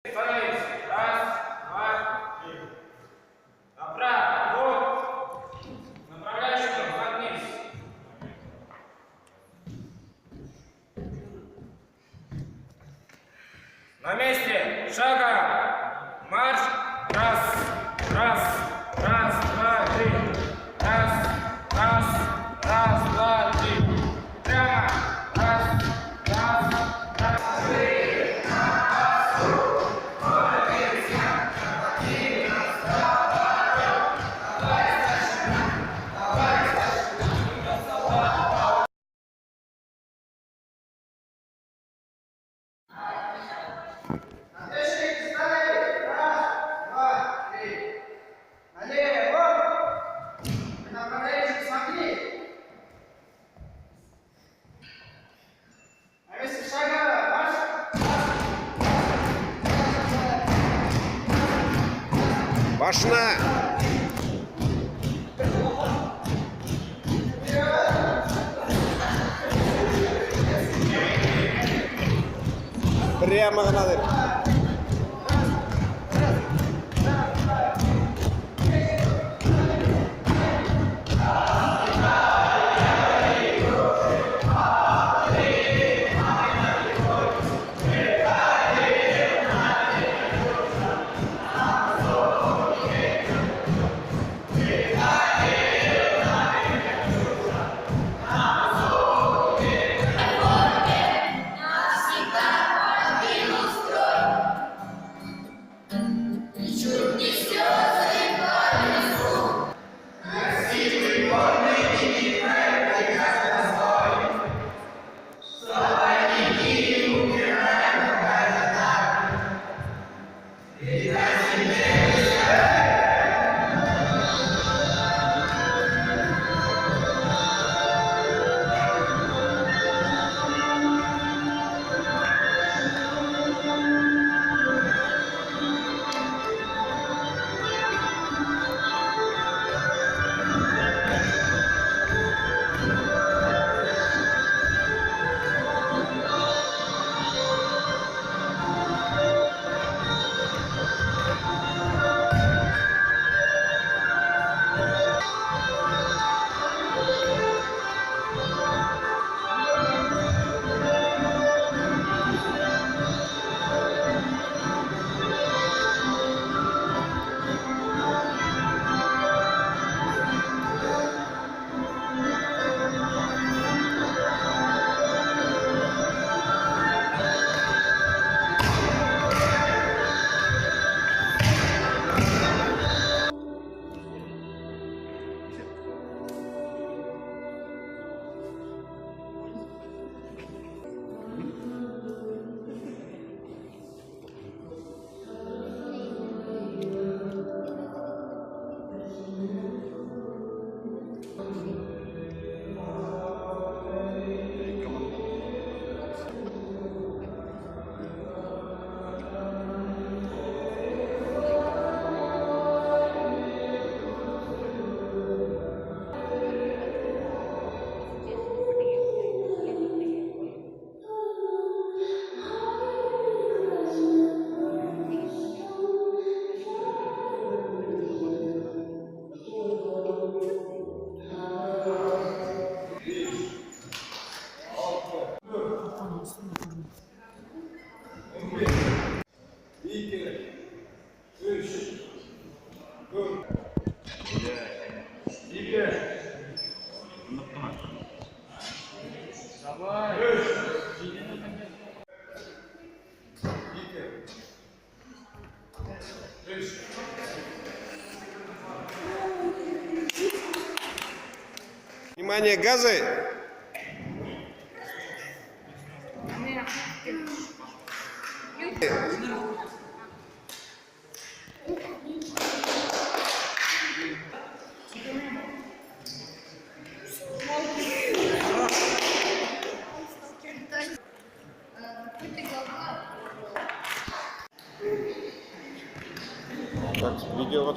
Становись. Раз, два, три. Направо. Вот. Направляющим вниз. На месте. Шагом. Марш. Раз, раз, раз, два, три. Раз, раз, раз, два, три. Прямо. Раз, раз, раз. Раз, два, три. Налево. Направляющий, смотри. На месте шага. Марш. Башына! Прямо гына дип. 2, 3, 4, 2, 3, 2, 3. Внимание, газы! Так, видео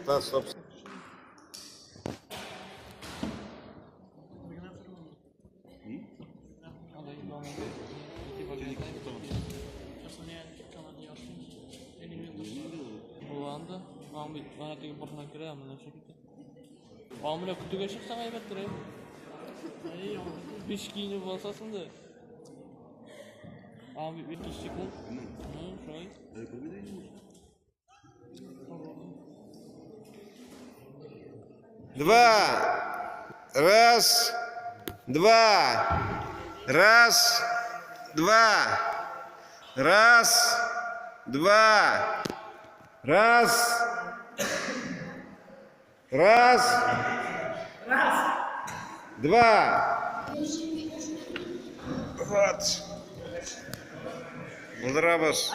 Да, собственно. Аң бит ана теге башына керә, монда чыгып китә. Аң белән көтүгә чыксаң әйбәттер, әй. Әй, биш киенеп алсасың да. Аң бит бик кичек ул. Шулай. Два. Раз. Два. Раз. Два. Раз. Два. Раз. Раз. Два. Вот. Булдырабыз.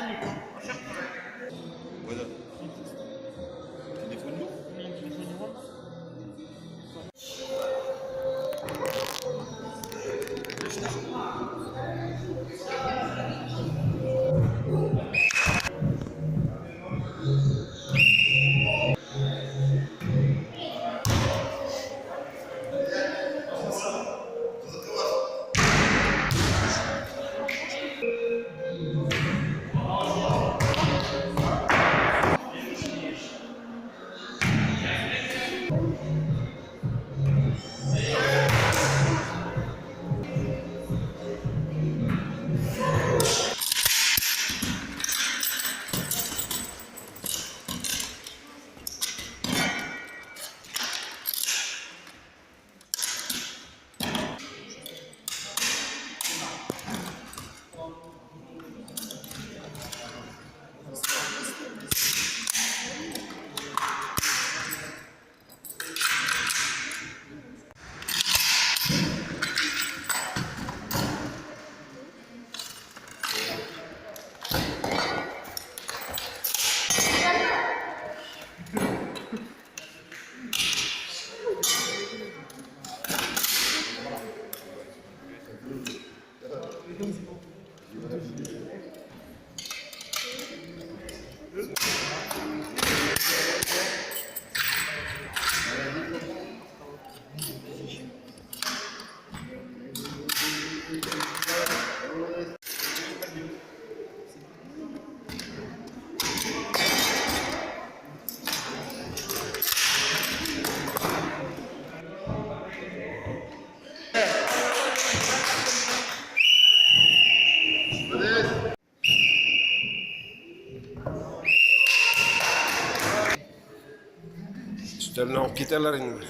Өстәлне алып китәләр инде.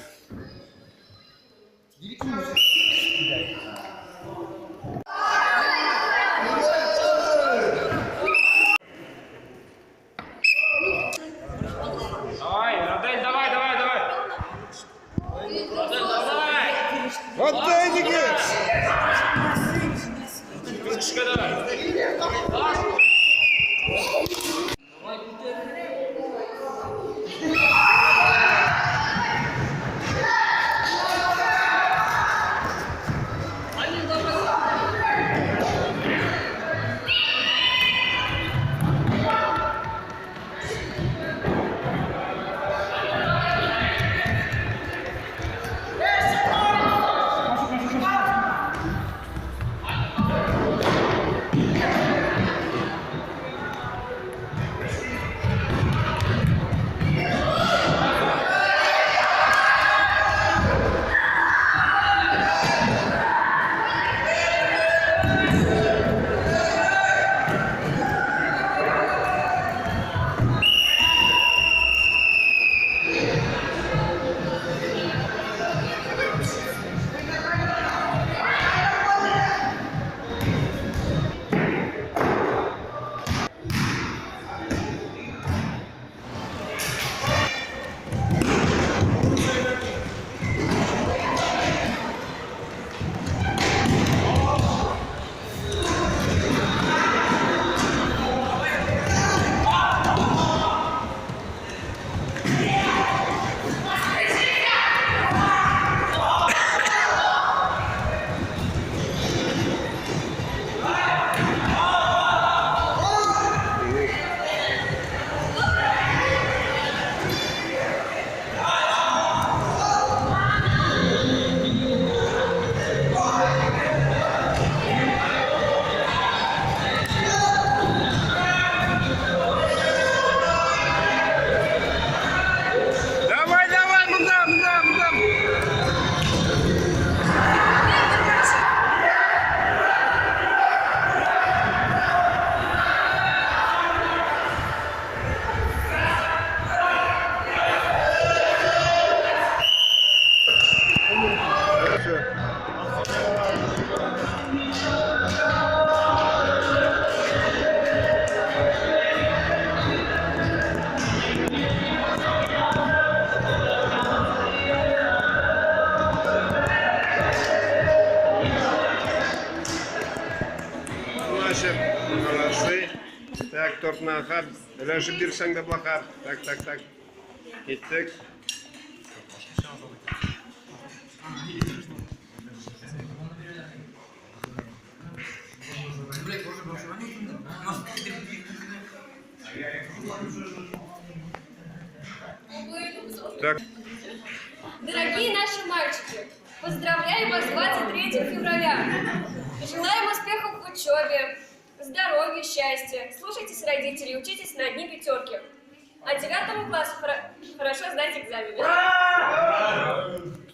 Давай, Радель, давай, давай, давай. Радель, давай. Вот дай, егет! Крышка давай. Так, тортны ашап, өләшеп бирсәң дә була. Так, так, так. Киттек. Так. Дорогие наши мальчики, поздравляем вас с 23 февраля. Желаем успехов в учебе, здоровья, счастья. Слушайтесь родителей, учитесь на одни пятерки. А девятому классу хорошо сдать экзамены.